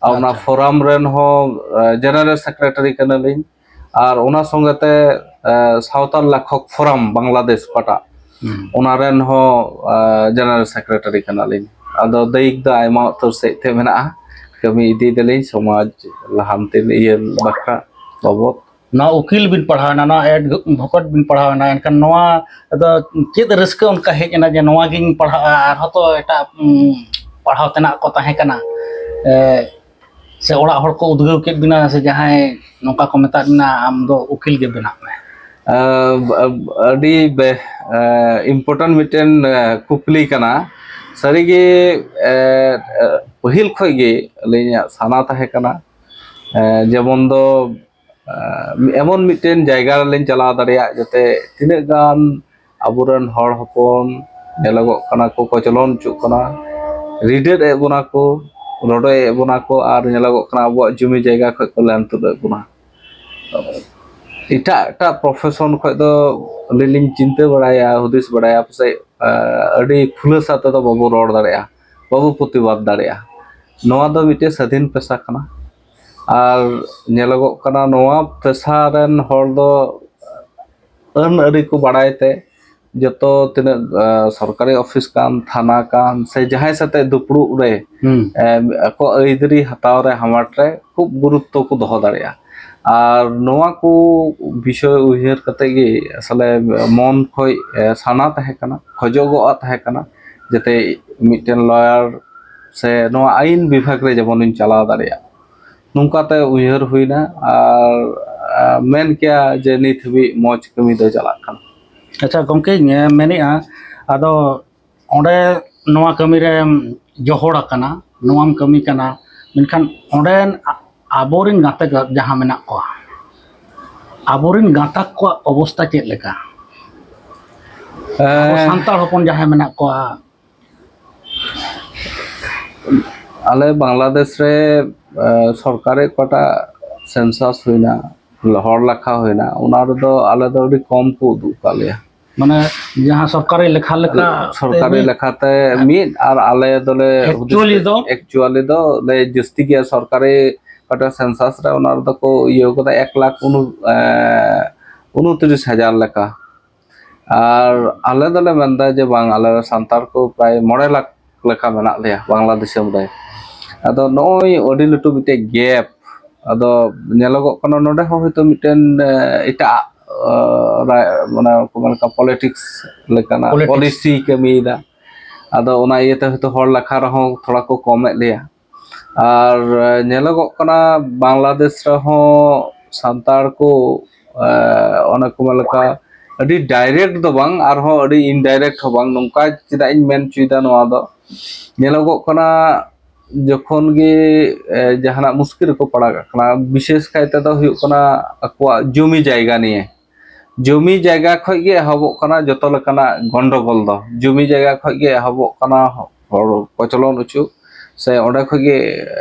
ᱟᱨ ᱚᱱᱟ ᱟᱪᱪᱷᱟ᱾ ᱯᱷᱳᱨᱟᱢ ᱨᱮᱱ ᱦᱚᱸ, ᱮ, ᱡᱮᱱᱟᱨᱮᱞ ᱥᱮᱠᱨᱮᱴᱟᱨᱤ ᱠᱟᱱᱟᱞᱤᱧ᱾ ᱟᱨ ᱚᱱᱟ ᱥᱚᱸᱜᱮ ᱛᱮ, ᱮ, ᱥᱟᱶᱛᱟᱞ ᱞᱮᱠᱷᱚᱠ ᱯᱷᱳᱨᱟᱢ ᱵᱟᱝᱞᱟᱫᱮᱥ ᱚᱠᱟᱴᱟᱜ, ᱦᱩᱸ᱾ ᱚᱱᱟ ᱨᱮᱱ ᱦᱚᱸ, ᱮ, ᱡᱮᱱᱟᱨᱮᱞ ᱥᱮᱠᱨᱮᱴᱟᱨᱤ ᱠᱟᱱᱟᱞᱤᱧ᱾ ᱟᱫᱚ ᱫᱟᱹᱭᱤᱠ ᱫᱚ ᱟᱭᱢᱟ ᱩᱛᱟᱹᱨ ᱥᱮᱫ ᱛᱮ ᱢᱮᱱᱟᱜᱼᱟ, ᱠᱟᱹᱢᱤ ᱤᱫᱤᱭ ᱫᱟᱞᱤᱧ ᱥᱚᱢᱟᱡᱽ ᱞᱟᱦᱟᱱᱛᱤ ᱤᱭᱟᱹ ᱵᱟᱠᱷᱨᱟ ᱵᱟᱵᱚᱫ᱾ ᱱᱚᱣᱟ ᱩᱠᱤᱞ ᱵᱤᱱ ᱯᱟᱲᱦᱟᱣ ᱮᱱᱟ, ᱱᱚᱣᱟ ᱮᱰᱵᱷᱚᱠᱮᱴ ᱵᱤᱱ ᱯᱟᱲᱦᱟᱣ ᱮᱱᱟ, ᱮᱱᱠᱷᱟᱱ ᱱᱚᱣᱟ ᱫᱚ ᱪᱮᱫ ᱨᱟᱹᱥᱠᱟᱹ ᱚᱱᱠᱟ ᱦᱮᱡ ᱮᱱᱟ ᱡᱮ ᱱᱚᱣᱟ ᱜᱤᱧ ᱯᱟᱲᱦᱟᱜᱼᱟ, ᱟᱨᱦᱚᱸ ᱛᱚ ᱮᱴᱟᱜ, ᱩᱸ, ᱯᱟᱲᱦᱟᱣ ᱛᱮᱱᱟᱜ ᱠᱚ ᱛᱟᱦᱮᱸ ᱠᱟᱱᱟ? ᱮ, ᱥᱮ ᱚᱲᱟᱜ ᱦᱚᱲ ᱠᱚ ᱩᱫᱽᱜᱟᱹᱣ ᱠᱮᱫ ᱵᱤᱱᱟ, ᱥᱮ ᱡᱟᱦᱟᱸᱭ ᱱᱚᱝᱠᱟ ᱠᱚ ᱢᱮᱛᱟᱫ ᱵᱤᱱᱟ, "ᱟᱢ ᱫᱚ ᱩᱠᱤᱞ ᱜᱮ ᱵᱮᱱᱟᱜ ᱢᱮ"? ᱟᱹᱰᱤ ᱵᱮ- important ᱢᱤᱫᱴᱮᱱ ᱠᱩᱠᱞᱤ ᱠᱟᱱᱟ᱾ ᱥᱟᱹᱨᱤᱜᱮ ᱯᱟᱹᱦᱤᱞ ᱠᱷᱚᱱ ᱜᱮ ᱟᱹᱞᱤᱧᱟᱜ ᱥᱟᱱᱟ ᱛᱟᱦᱮᱸ ᱠᱟᱱᱟ, ᱡᱮᱢᱚᱱ ᱫᱚ ᱮᱢᱚᱱ ᱢᱤᱫᱴᱮᱱ ᱡᱟᱭᱜᱟ ᱨᱮᱞᱤᱧ ᱪᱟᱞᱟᱣ ᱫᱟᱲᱮᱭᱟᱜ, ᱡᱟᱛᱮ ᱛᱤᱱᱟᱹᱜ ᱜᱟᱱ ᱟᱵᱚᱨᱮᱱ ᱦᱚᱲ ᱦᱚᱯᱚᱱ ᱧᱮᱞᱚᱜᱚᱜ ᱠᱟᱱᱟ ᱠᱚ, ᱠᱚᱪᱞᱚᱱ ᱦᱚᱪᱚᱜ ᱠᱟᱱᱟ, ᱨᱤᱰᱟᱹᱫ ᱮᱫ ᱵᱚᱱᱟ ᱠᱚ, ᱨᱚᱰᱚᱡ ᱮᱫ ᱵᱚᱱᱟ ᱠᱚ, ᱟᱨ ᱧᱮᱞᱚᱜᱚᱜ ᱠᱟᱱᱟ ᱟᱵᱚᱣᱟᱜ ᱡᱩᱢᱤ ᱡᱟᱭᱜᱟ ᱠᱷᱚᱱ ᱠᱚ ᱞᱮᱱ ᱛᱩᱫ ᱮᱫ ᱵᱚᱱᱟ᱾ ᱮᱴᱟᱜ ᱮᱴᱟᱜ ᱯᱨᱚᱯᱷᱮᱥᱚᱱ ᱠᱷᱚᱱ ᱫᱚ ᱟᱹᱞᱤᱧ ᱞᱤᱧ ᱪᱤᱱᱛᱟᱹ ᱵᱟᱲᱟᱭᱟ, ᱦᱩᱫᱤᱥ ᱵᱟᱲᱟᱭᱟ, ᱯᱟᱥᱮᱡ ᱟᱹᱰᱤ ᱠᱷᱩᱞᱟᱹᱥᱟ ᱛᱮᱫᱚ ᱵᱟᱵᱚ ᱨᱚᱲ ᱫᱟᱲᱮᱭᱟᱜᱼᱟ, ᱵᱟᱵᱚ ᱯᱨᱚᱛᱤᱵᱟᱫ ᱫᱟᱲᱮᱭᱟᱜᱼᱟ᱾ ᱱᱚᱣᱟ ᱫᱚ ᱢᱤᱫᱴᱮᱱ ᱥᱟᱹᱫᱷᱤᱱ ᱯᱮᱥᱟ ᱠᱟᱱᱟ᱾ ᱟᱨ ᱧᱮᱞᱚᱜᱚᱜ ᱠᱟᱱᱟ, ᱱᱚᱣᱟ ᱯᱮᱥᱟ ᱨᱮᱱ ᱦᱚᱲ ᱫᱚ ᱟᱹᱱ ᱟᱹᱨᱤ ᱠᱚ ᱵᱟᱲᱟᱭ ᱛᱮ, ᱡᱚᱛᱚ ᱛᱤᱱᱟᱹᱜ ᱥᱚᱨᱠᱟᱨᱤ ᱚᱯᱷᱤᱥ ᱠᱟᱱ, ᱛᱷᱟᱱᱟ ᱠᱟᱱ, ᱥᱮ ᱡᱟᱦᱟᱸᱭ ᱥᱟᱛᱮ ᱫᱩᱯᱲᱩᱵ ᱨᱮ ᱟᱠᱚ ᱟᱹᱭᱫᱟᱹᱨᱤ ᱦᱟᱛᱟᱣ ᱨᱮ, ᱦᱟᱢᱟᱴ ᱨᱮ ᱠᱷᱩᱵ ᱜᱩᱨᱩᱛᱛᱚ ᱠᱚ ᱫᱚᱦᱚ ᱫᱟᱲᱮᱭᱟᱜᱼᱟ᱾ ᱟᱨ ᱱᱚᱣᱟ ᱠᱚ ᱵᱤᱥᱚᱭ ᱩᱭᱦᱟᱹᱨ ᱠᱟᱛᱮ ᱜᱮ ᱟᱥᱚᱞᱮ ᱢᱚᱱ ᱠᱷᱚᱡ ᱥᱟᱱᱟ ᱛᱟᱦᱮᱸ ᱠᱟᱱᱟ, ᱠᱷᱚᱡᱚᱜᱚᱜᱼᱟ ᱛᱟᱦᱮᱸ ᱠᱟᱱᱟ, ᱡᱟᱛᱮ ᱢᱤᱫᱴᱮᱱ ᱞᱚᱭᱟᱨ ᱥᱮ ᱱᱚᱣᱟ ᱟᱹᱭᱤᱱ ᱵᱤᱵᱷᱟᱜᱽ ᱨᱮ ᱡᱮᱢᱚᱱᱤᱧ ᱪᱟᱞᱟᱣ ᱫᱟᱲᱮᱭᱟᱜ᱾ ᱱᱚᱝᱠᱟᱛᱮ ᱩᱭᱦᱟᱹᱨ ᱦᱩᱭᱱᱟ ᱟᱨ ᱢᱮᱱ ᱠᱮᱭᱟ ᱡᱮ ᱱᱤᱛ ᱦᱟᱹᱵᱤᱡ ᱢᱚᱡᱽ ᱠᱟᱹᱢᱤ ᱫᱚ ᱪᱟᱞᱟᱜ ᱠᱟᱱᱟ᱾ ᱟᱪᱪᱷᱟ ᱜᱚᱢᱠᱮᱧ ᱢᱮᱱᱮᱫᱼᱟ, ᱟᱫᱚ ᱚᱸᱰᱮ ᱱᱚᱣᱟ ᱠᱟᱹᱢᱤ ᱨᱮᱢ ᱡᱚᱦᱚᱲ ᱟᱠᱟᱱᱟ, ᱱᱚᱣᱟᱢ ᱠᱟᱹᱢᱤ ᱠᱟᱱᱟ, ᱢᱮᱱᱠᱷᱟᱱ ᱚᱸᱰᱮᱱ ᱟ- ᱟᱵᱚᱨᱮᱱ ᱜᱟᱛᱮ ᱜᱟ- ᱡᱟᱦᱟᱸ ᱢᱮᱱᱟᱜ ᱠᱚᱣᱟ, ᱟᱵᱚᱨᱮᱱ ᱜᱟᱛᱟᱠ ᱠᱚᱣᱟᱜ ᱚᱵᱚᱥᱛᱟ ᱪᱮᱫ ᱞᱮᱠᱟ? ᱟᱵᱚ ᱮᱸ, ᱥᱟᱱᱛᱟᱲ ᱦᱚᱯᱚᱱ ᱡᱟᱦᱟᱸᱭ ᱢᱮᱱᱟᱜ ᱠᱚᱣᱟ, ᱟᱞᱮ ᱵᱟᱝᱞᱟᱫᱮᱥ ᱨᱮ ᱥᱚᱨᱠᱟᱨᱤ ᱚᱠᱟᱴᱟᱜ ᱥᱮᱱᱥᱟᱥ ᱦᱩᱭᱱᱟ, ᱦᱚᱲ ᱞᱮᱠᱷᱟ ᱦᱩᱭᱱᱟ, ᱚᱱᱟ ᱨᱮᱫᱚ ᱟᱞᱮ ᱫᱚ ᱟᱹᱰᱤ ᱠᱚᱢ ᱠᱚ ᱩᱫᱩᱜ ᱟᱠᱟᱫ ᱞᱮᱭᱟ᱾ ᱢᱟᱱᱮ ᱡᱟᱦᱟᱸ ᱥᱚᱨᱠᱟᱨᱤ ᱞᱮᱠᱷᱟ ᱞᱮᱠᱟ ᱥᱚᱨᱠᱟᱨᱤ ᱛᱮ ᱢᱤᱫ ᱞᱮᱠᱟᱛᱮ ᱢᱤᱫ, ᱟᱨ ᱟᱞᱮ ᱫᱚᱞᱮ ᱦᱩᱫᱤᱥ ᱮᱠᱪᱩᱭᱟᱞᱤ ᱫᱚ ᱮᱠᱪᱩᱭᱟᱞᱤ ᱫᱚ ᱞᱮ ᱡᱟᱹᱥᱛᱤ ᱜᱮᱭᱟ᱾ ᱥᱚᱨᱠᱟᱨᱤ ᱚᱠᱟᱴᱟᱜ ᱥᱮᱱᱥᱟᱥ ᱨᱮ, ᱚᱱᱟ ᱨᱮᱫᱚ ᱠᱚ ᱤᱭᱟᱹ ᱠᱟᱫᱟ ᱮᱠ ᱞᱟᱠᱷ ᱩᱱᱩ- ᱮ, ᱩᱱᱩᱛᱤᱨᱤᱥ ᱦᱟᱡᱟᱨ ᱞᱮᱠᱟ᱾ ᱟᱨ ᱟᱞᱮ ᱫᱚᱞᱮ ᱢᱮᱱᱫᱟ ᱡᱮ ᱵᱟᱝ, ᱟᱞᱮ ᱥᱟᱱᱛᱟᱲ ᱠᱚ ᱯᱨᱟᱭ ᱢᱚᱬᱮ ᱞᱟᱠᱷ ᱞᱮᱠᱟ ᱢᱮᱱᱟᱜ ᱞᱮᱭᱟ ᱵᱟᱝᱞᱟ ᱫᱤᱥᱚᱢ ᱨᱮ᱾ ᱟᱫᱚ ᱱᱚᱜᱼᱚᱭ ᱟᱹᱰᱤ ᱞᱟᱹᱴᱩ ᱢᱤᱫᱴᱮᱡ ᱜᱮᱯ᱾ ᱟᱫᱚ ᱧᱮᱞᱚᱜᱚᱜ ᱠᱟᱱᱟ ᱱᱚᱰᱮ ᱦᱚᱸ ᱦᱚᱭᱛᱳ ᱢᱤᱫᱴᱮᱱ ᱮᱴᱟᱜ ᱢᱟᱱᱮ ᱠᱚ ᱢᱮᱱ ᱞᱮᱠᱟ ᱯᱚᱞᱤᱴᱤᱠᱥ ᱞᱮᱠᱟᱱᱟᱜ ᱯᱚᱞᱤᱴᱤᱠᱥ ᱯᱚᱞᱤᱥᱤ ᱠᱟᱹᱢᱤᱭᱮᱫᱟ᱾ ᱟᱫᱚ ᱚᱱᱟ ᱤᱭᱟᱹᱛᱮ ᱦᱚᱭᱛᱳ ᱦᱚᱲ ᱞᱮᱠᱷᱟ ᱨᱮᱦᱚᱸ ᱛᱷᱚᱲᱟ ᱠᱚ ᱠᱚᱢᱮᱫ ᱞᱮᱭᱟ᱾ ᱟᱨ ᱧᱮᱞᱚᱜᱚᱜ ᱠᱟᱱᱟ ᱵᱟᱝᱞᱟᱫᱮᱥ ᱨᱮᱦᱚᱸ ᱥᱟᱱᱛᱟᱲ ᱠᱚ ᱚᱱᱟ ᱠᱚ ᱢᱮᱱ ᱞᱮᱠᱟ ᱟᱹᱰᱤ ᱰᱟᱭᱨᱮᱠᱴ ᱫᱚ ᱵᱟᱝ, ᱟᱨᱦᱚᱸ ᱟᱹᱰᱤ ᱤᱱᱰᱟᱭᱨᱮᱠᱴ ᱦᱚᱸ ᱵᱟᱝ᱾ ᱱᱚᱝᱠᱟ ᱪᱮᱫᱟᱜ ᱤᱧ ᱢᱮᱱ ᱦᱚᱪᱚᱭᱮᱫᱟ ᱱᱚᱣᱟ ᱫᱚ, ᱧᱮᱞᱚᱜᱚᱜ ᱠᱟᱱᱟ ᱡᱚᱠᱷᱚᱱ ᱜᱮ ᱡᱟᱦᱟᱱᱟᱜ ᱢᱩᱥᱠᱤᱞ ᱨᱮᱠᱚ ᱯᱟᱲᱟᱜ ᱠᱟᱱᱟ, ᱵᱤᱥᱮᱥ ᱠᱟᱭ ᱛᱮᱫᱚ ᱦᱩᱭᱩᱜ ᱠᱟᱱᱟ ᱟᱠᱚᱣᱟᱜ ᱡᱚᱢᱤ ᱡᱟᱭᱜᱟ ᱱᱤᱭᱮ᱾ ᱡᱚᱢᱤ ᱡᱟᱭᱜᱟ ᱠᱷᱚᱱ ᱜᱮ ᱮᱦᱚᱵᱚᱜ ᱠᱟᱱᱟ ᱡᱚᱛᱚ ᱞᱮᱠᱟᱱᱟᱜ ᱜᱚᱱᱰᱚᱜᱳᱞ ᱫᱚ᱾ ᱡᱚᱢᱤ ᱡᱟᱭᱜᱟ ᱠᱷᱚᱱ ᱜᱮ ᱮᱦᱚᱵᱚᱜ ᱠᱟᱱᱟ ᱦᱚᱲ ᱠᱚᱪᱞᱚᱱ ᱦᱚᱪᱚ, ᱥᱮ ᱚᱸᱰᱮ ᱠᱷᱚᱱ ᱜᱮ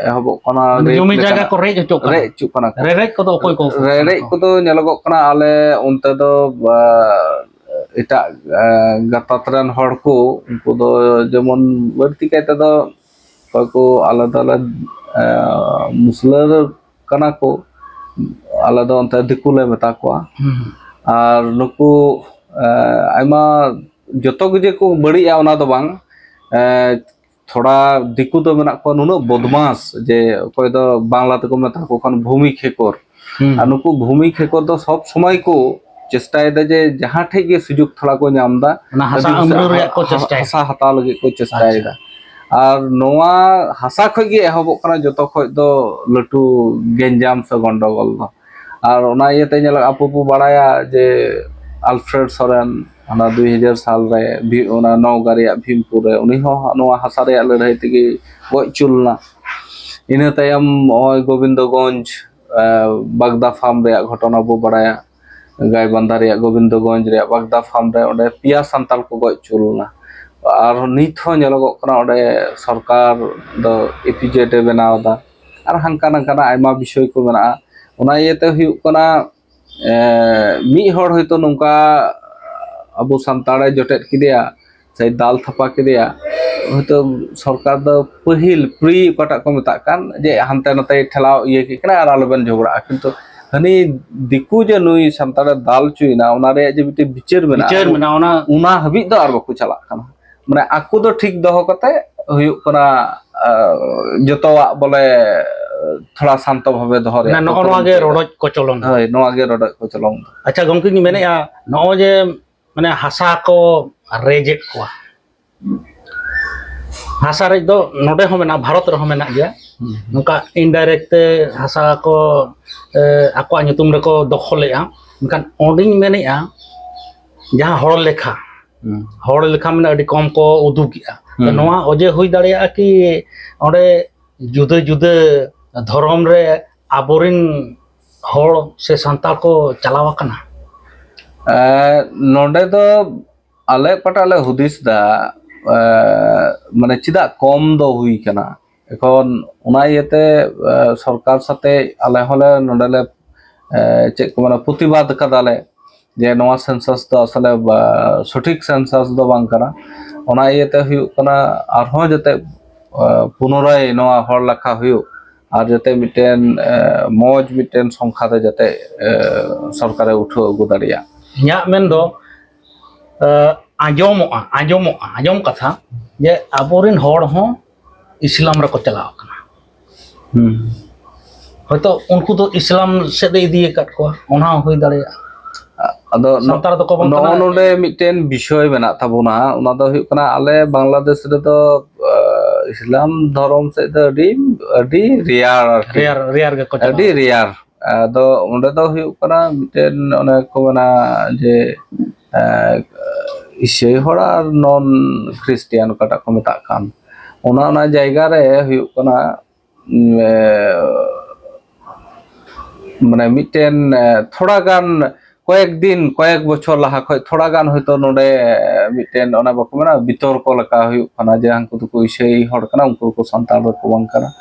ᱮᱦᱚᱵᱚᱜ ᱠᱟᱱᱟ ᱢᱟᱱᱮ ᱨᱮᱯ ᱡᱚᱢᱤ ᱡᱟᱭᱜᱟ ᱞᱮᱠᱟᱱᱟᱜ᱾ ᱠᱚ ᱨᱮᱡ ᱦᱚᱪᱚᱜ ᱠᱟᱱᱟ᱾ ᱨᱮᱡ ᱦᱚᱪᱚᱜ ᱠᱟᱱᱟ ᱠᱚ᱾ ᱨᱮᱨᱮᱡ ᱠᱚᱫᱚ ᱚᱠᱚᱭ ᱠᱚ ᱠᱚ ᱨᱮᱨᱮᱡ ᱠᱟᱱᱟ ᱠᱚ? ᱠᱚᱫᱚ ᱧᱮᱞᱚᱜᱚᱜ ᱠᱟᱱᱟ ᱟᱞᱮ ᱚᱱᱛᱮ ᱫᱚ, ᱟ, ᱮᱴᱟᱜ, ᱟ, ᱜᱟᱛᱟᱠ ᱨᱮᱱ ᱦᱚᱲ ᱠᱚ, ᱩᱱᱠᱩ ᱫᱚ ᱡᱮᱢᱚᱱ ᱵᱟᱹᱲᱛᱤ ᱠᱟᱭ ᱛᱮᱫᱚ ᱚᱠᱚᱭ ᱠᱚ ᱟᱞᱮ ᱫᱚᱞᱮ, ᱟ, ᱢᱩᱥᱞᱟᱹ ᱠᱟᱱᱟ ᱠᱚ, ᱟᱞᱮ ᱫᱚ ᱚᱱᱛᱮ ᱫᱤᱠᱩ ᱞᱮ ᱢᱮᱛᱟ ᱠᱚᱣᱟ᱾ ᱦᱩᱸ᱾ ᱟᱨ ᱱᱩᱠᱩ, ᱟ, ᱟᱭᱢᱟ ᱡᱚᱛᱚ ᱜᱮ ᱠᱚ ᱵᱟᱹᱲᱤᱡᱼᱟ ᱚᱱᱟ ᱫᱚ ᱵᱟᱝ, ᱮ, ᱛᱷᱚᱲᱟ ᱫᱤᱠᱩ ᱫᱚ ᱢᱮᱱᱟᱜ ᱠᱚᱣᱟ ᱱᱩᱱᱟᱹᱜ ᱵᱚᱫᱢᱟᱥ, ᱡᱮ ᱚᱠᱚᱭ ᱫᱚ ᱵᱟᱝᱞᱟ ᱛᱮᱠᱚ ᱢᱮᱛᱟ ᱠᱚ ᱠᱷᱟᱱ ᱵᱷᱩᱢᱤ ᱠᱷᱮᱠᱚᱨ᱾ ᱦᱩᱸ᱾ ᱟᱨ ᱱᱩᱠᱩ ᱵᱷᱩᱢᱤ ᱠᱷᱮᱠᱚᱨ ᱫᱚ ᱥᱚᱵ ᱥᱚᱢᱚᱭ ᱠᱚ ᱪᱮᱥᱴᱟᱭᱮᱫᱟ ᱡᱮ ᱡᱟᱦᱟᱸ ᱴᱷᱮᱡ ᱜᱮ ᱥᱩᱡᱳᱜᱽ ᱛᱷᱚᱲᱟ ᱠᱚ ᱧᱟᱢ ᱮᱫᱟ, ᱚᱱᱟ ᱦᱟᱥᱟ ᱟᱹᱰᱤ ᱩᱢᱨᱟᱹᱣ ᱨᱮᱭᱟᱜ ᱠᱚ ᱦᱟ-, ᱪᱮᱥᱴᱟᱭᱟ᱾ ᱦᱟᱥᱟ ᱦᱟᱛᱟᱣ ᱞᱟᱹᱜᱤᱫ ᱠᱚ ᱪᱮᱥᱴᱟᱭᱮᱫᱟ᱾ ᱟᱪᱪᱷᱟ᱾ ᱟᱨ ᱱᱚᱣᱟ ᱦᱟᱥᱟ ᱠᱷᱚᱡ ᱜᱮ ᱮᱦᱚᱵᱚᱜ ᱠᱟᱱᱟ ᱡᱚᱛᱚ ᱠᱷᱚᱡ ᱫᱚ ᱞᱟᱹᱴᱩ ᱜᱮᱧᱡᱟᱢ ᱥᱮ ᱜᱚᱱᱰᱚᱜᱳᱞ ᱫᱚ᱾ ᱟᱨ ᱚᱱᱟ ᱤᱭᱟᱹᱛᱮ ᱧᱮᱞᱚᱜ, ᱟᱵᱚ ᱵᱚ ᱵᱟᱲᱟᱭᱟ ᱡᱮ ᱟᱞᱯᱷᱨᱮᱰ ᱥᱚᱨᱮᱱ ᱚᱱᱟ ᱫᱩᱭ ᱦᱟᱡᱟᱨ ᱥᱟᱞ ᱨᱮ ᱵᱷᱤ-, ᱚᱱᱟ ᱱᱚᱣᱜᱟ ᱨᱮᱭᱟᱜ ᱵᱷᱤᱢᱯᱩᱨ ᱨᱮ ᱩᱱᱤ ᱦᱚᱸ ᱱᱚᱣᱟ ᱦᱟᱥᱟ ᱨᱮᱭᱟᱜ ᱞᱟᱹᱲᱦᱟᱹᱭ ᱛᱮᱜᱮ ᱜᱚᱡ ᱦᱚᱪᱚ ᱞᱮᱱᱟ᱾ ᱤᱱᱟᱹ ᱛᱟᱭᱚᱢ ᱱᱚᱜᱼᱚᱭ ᱜᱳᱵᱤᱱᱫᱚᱜᱚᱸᱡᱽ, ᱮ, ᱵᱟᱜᱽᱫᱟ ᱯᱷᱟᱨᱢ ᱨᱮᱭᱟᱜ ᱜᱷᱚᱴᱚᱱᱟ ᱵᱚ ᱵᱟᱲᱟᱭᱟ᱾ ᱜᱟᱭᱵᱟᱱᱫᱷᱟ ᱨᱮᱭᱟᱜ ᱜᱳᱵᱤᱱᱫᱚᱜᱚᱸᱡᱽ ᱨᱮᱭᱟᱜ ᱵᱟᱜᱽᱫᱟ ᱯᱷᱟᱨᱢ ᱨᱮ ᱚᱸᱰᱮ ᱯᱮᱭᱟ ᱥᱟᱱᱛᱟᱲ ᱠᱚ ᱜᱚᱡ ᱦᱚᱪᱚ ᱞᱮᱱᱟ᱾ ᱟᱨ ᱱᱤᱛ ᱦᱚᱸ ᱧᱮᱞᱚᱜᱚᱜ ᱠᱟᱱᱟ ᱚᱸᱰᱮ ᱥᱚᱨᱠᱟᱨ ᱫᱚ ᱤ ᱯᱤ ᱡᱮᱰ ᱮ ᱵᱮᱱᱟᱣ ᱮᱫᱟ᱾ ᱟᱨ ᱦᱟᱱᱠᱟ ᱱᱟᱝᱠᱟᱱᱟᱜ ᱟᱭᱢᱟ ᱵᱤᱥᱚᱭ ᱠᱚ ᱢᱮᱱᱟᱜᱼᱟ᱾ ᱚᱱᱟ ᱤᱭᱟᱹᱛᱮ ᱦᱩᱭᱩᱜ ᱠᱟᱱᱟ, ᱮ, ᱢᱤᱫ ᱦᱚᱲ ᱦᱚᱭᱛᱳ ᱱᱚᱝᱠᱟ ᱟᱵᱚ ᱥᱟᱱᱛᱟᱲᱮ ᱡᱚᱴᱮᱫ ᱠᱮᱫᱮᱭᱟ, ᱥᱮ ᱫᱟᱞ ᱛᱷᱟᱯᱟ ᱠᱮᱫᱮᱭᱟ, ᱦᱚᱭᱛᱳ ᱥᱚᱨᱠᱟᱨ ᱫᱚ ᱯᱟᱹᱦᱤᱞ ᱯᱨᱤ ᱚᱠᱟᱴᱟᱜ ᱠᱚ ᱢᱮᱛᱟᱜ ᱠᱟᱱ, ᱡᱮ ᱦᱟᱱᱛᱮ ᱱᱟᱛᱮᱭ ᱴᱷᱮᱞᱟᱣ ᱤᱭᱟᱹ ᱠᱮᱫ ᱠᱟᱱᱟ ᱟᱨ ᱟᱞᱚᱵᱮᱱ ᱡᱷᱚᱜᱽᱲᱟᱜᱼᱟ, ᱠᱤᱱᱛᱩ ᱦᱟᱹᱱᱤ ᱫᱤᱠᱩ ᱡᱮ ᱱᱩᱭ ᱥᱟᱱᱛᱟᱲᱮ ᱫᱟᱞ ᱦᱚᱪᱚᱭᱮᱱᱟ, ᱚᱱᱟ ᱨᱮᱭᱟᱜ ᱡᱮ ᱢᱤᱫᱴᱮᱱ ᱵᱤᱪᱟᱹᱨ ᱢᱮᱱᱟᱜᱼᱟ, ᱵᱤᱪᱟᱹᱨ ᱢᱮᱱᱟᱜᱼᱟ, ᱚᱱᱟ ᱚᱱᱟ ᱦᱟᱹᱵᱤᱡ ᱫᱚ ᱟᱨ ᱵᱟᱠᱚ ᱪᱟᱞᱟᱜ ᱠᱟᱱᱟ᱾ ᱢᱟᱱᱮ ᱟᱠᱚ ᱫᱚ ᱴᱷᱤᱠ ᱫᱚᱦᱚ ᱠᱟᱛᱮ ᱦᱩᱭᱩᱜ ᱠᱟᱱᱟ, ᱟ, ᱡᱚᱛᱚᱣᱟᱜ ᱵᱚᱞᱮ ᱛᱷᱚᱲᱟ ᱥᱟᱱᱛᱚ ᱵᱷᱟᱵᱮ ᱫᱚᱦᱚ ᱨᱮᱭᱟᱜ ᱢᱟᱱᱮ ᱱᱚᱜᱼᱚ ᱠᱚ ᱱᱚᱣᱟ ᱜᱮ ᱠᱩᱨᱩᱢᱩᱴᱩᱭᱮᱫᱟ᱾ ᱨᱚᱰᱚᱡ ᱠᱚᱪᱚᱞᱚᱱ᱾ ᱦᱳᱭ, ᱱᱚᱣᱟ ᱜᱮ ᱨᱚᱰᱚᱡ ᱠᱚᱪᱚᱞᱚᱱ ᱫᱚ᱾ ᱟᱪᱪᱷᱟ ᱜᱚᱢᱠᱮᱧ ᱢᱮᱱᱮᱫᱼᱟ, ᱱᱚᱜᱼᱚᱭ ᱡᱮ ᱢᱟᱱᱮ ᱦᱟᱥᱟ ᱠᱚ ᱨᱮᱡᱮᱫ ᱠᱚᱣᱟ, ᱦᱟᱥᱟ ᱨᱮᱡ ᱫᱚ ᱱᱚᱰᱮ ᱦᱚᱸ ᱢᱮᱱᱟᱜᱼᱟ, ᱵᱷᱟᱨᱚᱛ ᱨᱮᱦᱚᱸ ᱢᱮᱱᱟᱜ ᱜᱮᱭᱟ᱾ ᱦᱩᱸ᱾ ᱱᱚᱝᱠᱟ ᱤᱱᱰᱟᱭᱨᱮᱠᱴ ᱛᱮ ᱦᱟᱥᱟ ᱠᱚ, ᱮ, ᱟᱠᱚᱣᱟᱜ ᱧᱩᱛᱩᱢ ᱨᱮᱠᱚ ᱫᱚᱠᱷᱚᱞᱮᱫᱼᱟ᱾ ᱢᱮᱱᱠᱷᱟᱱ ᱚᱸᱰᱮᱧ ᱢᱮᱱᱮᱫᱼᱟ, ᱡᱟᱦᱟᱸ ᱦᱚᱲ ᱞᱮᱠᱷᱟ, ᱦᱩᱸ᱾ ᱦᱚᱲ ᱞᱮᱠᱷᱟ ᱢᱟᱱᱮ ᱟᱹᱰᱤ ᱠᱚᱢ ᱠᱚ ᱩᱫᱩᱜᱮᱜᱼᱟ᱾ ᱛᱚ, ᱦᱩᱸ᱾ ᱱᱚᱣᱟ ᱚᱡᱮ ᱦᱩᱭ ᱫᱟᱲᱮᱭᱟᱜᱼᱟ ᱠᱤ ᱚᱸᱰᱮ ᱡᱩᱫᱟᱹ ᱡᱩᱫᱟᱹ ᱫᱷᱚᱨᱚᱢ ᱨᱮ ᱟᱵᱚᱨᱮᱱ ᱦᱚᱲ ᱥᱮ ᱥᱟᱱᱛᱟᱲ ᱠᱚ ᱪᱟᱞᱟᱣ ᱟᱠᱟᱱᱟ? ᱮ, ᱱᱚᱰᱮ ᱫᱚ ᱟᱞᱮ ᱚᱠᱟᱴᱟᱜ ᱞᱮ ᱦᱩᱫᱤᱥ ᱫᱟ, ᱮ, ᱢᱟᱱᱮ ᱪᱮᱫᱟᱜ ᱠᱚᱢ ᱫᱚ ᱦᱩᱭ ᱠᱟᱱᱟ? ᱮᱠᱷᱚᱱ ᱚᱱᱟ ᱤᱭᱟᱹᱛᱮ, ᱮ, ᱥᱚᱨᱠᱟᱨ ᱥᱟᱛᱮ ᱟᱞᱮ ᱦᱚᱸᱞᱮ ᱱᱚᱰᱮᱞᱮ, ᱮ, ᱪᱮᱫ ᱠᱚ ᱢᱮᱱᱟ, ᱯᱨᱚᱛᱤᱵᱟᱫ ᱠᱟᱫᱟᱞᱮ ᱡᱮ ᱱᱚᱣᱟ ᱥᱮᱱᱥᱟᱥ ᱫᱚ ᱟᱥᱚᱞᱮ ᱵᱟ-, ᱥᱚᱴᱷᱤᱠ ᱥᱮᱱᱥᱟᱥ ᱫᱚ ᱵᱟᱝ ᱠᱟᱱᱟ᱾ ᱚᱱᱟ ᱤᱭᱟᱹᱛᱮ ᱦᱩᱭᱩᱜ ᱠᱟᱱᱟ, ᱟᱨᱦᱚᱸ ᱡᱟᱛᱮ, ᱮ, ᱯᱩᱱᱚᱨᱟᱭ ᱱᱚᱣᱟ ᱦᱚᱲ ᱞᱮᱠᱷᱟ ᱦᱩᱭᱩᱜ, ᱟᱨ ᱡᱟᱛᱮ ᱢᱤᱫᱴᱮᱱ, ᱮ, ᱢᱚᱡᱽ ᱢᱤᱫᱴᱮᱱ ᱥᱚᱝᱠᱷᱟ ᱛᱮ ᱡᱟᱛᱮ, ᱮ, ᱥᱚᱨᱠᱟᱨᱮ ᱩᱴᱷᱟᱹᱣ ᱟᱹᱜᱩ ᱫᱟᱲᱮᱭᱟᱜ᱾ ᱤᱧᱟᱹᱜ ᱢᱮᱱ ᱫᱚ, ᱮ, ᱟᱸᱡᱚᱢᱚᱜᱼᱟ, ᱟᱸᱡᱚᱢᱚᱜᱼᱟ, ᱟᱸᱡᱚᱢ ᱠᱟᱛᱷᱟ ᱡᱮ ᱟᱵᱚᱨᱮᱱ ᱦᱚᱲ ᱦᱚᱸ ᱤᱥᱞᱟᱢ ᱨᱮᱠᱚ ᱪᱟᱞᱟᱣ ᱟᱠᱟᱱᱟ᱾ ᱦᱩᱸ᱾ ᱦᱚᱭᱛᱚ ᱩᱱᱠᱩ ᱫᱚ ᱤᱥᱞᱟᱢ ᱥᱮᱫ ᱮ ᱤᱫᱤ ᱟᱠᱟᱫ ᱠᱚᱣᱟ, ᱚᱱᱟ ᱦᱚᱸ ᱦᱩᱭ ᱫᱟᱲᱮᱭᱟᱜᱼᱟ᱾ ᱟᱫᱚ ᱥᱟᱱᱛᱟᱲ ᱫᱚᱠᱚ ᱵᱟᱝ ᱱᱚᱜᱼᱚ ᱠᱟᱱᱟ᱾ ᱱᱚᱰᱮ ᱢᱤᱫᱴᱮᱱ ᱵᱤᱥᱚᱭ ᱢᱮᱱᱟᱜ ᱛᱟᱵᱚᱱᱟ, ᱚᱱᱟ ᱫᱚ ᱦᱩᱭᱩᱜ ᱠᱟᱱᱟ ᱟᱞᱮ ᱵᱟᱝᱞᱟᱫᱮᱥ ᱨᱮᱫᱚ, ᱟ, ᱤᱥᱞᱟᱢ ᱫᱷᱚᱨᱚᱢ ᱥᱮᱫ ᱫᱚ ᱟᱹᱰᱤ, ᱟᱹᱰᱤ ᱨᱮᱭᱟᱲ ᱟᱨᱠᱤ᱾ ᱨᱮᱭᱟᱲ, ᱨᱮᱭᱟᱲ ᱜᱮᱠᱚ ᱪᱟᱞᱟᱣ ᱟᱹᱰᱤ ᱟᱠᱟᱱᱟ᱾ ᱨᱮᱭᱟᱲ᱾ ᱟᱫᱚ ᱚᱸᱰᱮ ᱫᱚ ᱦᱩᱭᱩᱜ ᱠᱟᱱᱟ ᱢᱤᱫᱴᱮᱱ ᱚᱱᱮ ᱠᱚ ᱢᱮᱱᱟ ᱡᱮ, ᱮ, ᱤᱥᱟᱹᱭ ᱦᱚᱲ ᱟᱨ ᱱᱚᱱ ᱠᱷᱨᱤᱥᱴᱤᱭᱟᱱ ᱚᱠᱟᱴᱟᱜ ᱠᱚ ᱢᱮᱛᱟᱜ ᱠᱟᱱ, ᱚᱱᱟ, ᱚᱱᱟ ᱡᱟᱭᱜᱟ ᱨᱮ ᱦᱩᱭᱩᱜ ᱠᱟᱱᱟ, ᱩᱢ, ᱮ, ᱢᱟᱱᱮ ᱢᱤᱫᱴᱮᱱ, ᱮ, ᱛᱷᱚᱲᱟ ᱜᱟᱱ ᱠᱚᱭᱮᱠ ᱫᱤᱱ, ᱠᱚᱭᱮᱠ ᱵᱚᱪᱷᱚᱨ ᱞᱟᱦᱟ ᱠᱷᱚᱡ ᱛᱷᱚᱲᱟ ᱜᱟᱱ ᱦᱚᱭᱛᱳ ᱱᱚᱰᱮ ᱢᱤᱫᱴᱮᱱ ᱚᱱᱟ ᱵᱟᱠᱚ ᱢᱮᱱᱟ ᱵᱤᱛᱚᱨᱠᱚ ᱞᱮᱠᱟ ᱦᱩᱭᱩᱜ ᱠᱟᱱᱟ ᱡᱮ ᱦᱟᱱᱠᱩ ᱫᱚᱠᱚ ᱤᱥᱟᱹᱭ ᱦᱚᱲ ᱠᱟᱱᱟ, ᱩᱱᱠᱩ ᱫᱚᱠᱚ ᱥᱟᱱᱛᱟᱲ ᱫᱚᱠᱚ ᱵᱟᱝ ᱠᱟᱱᱟ,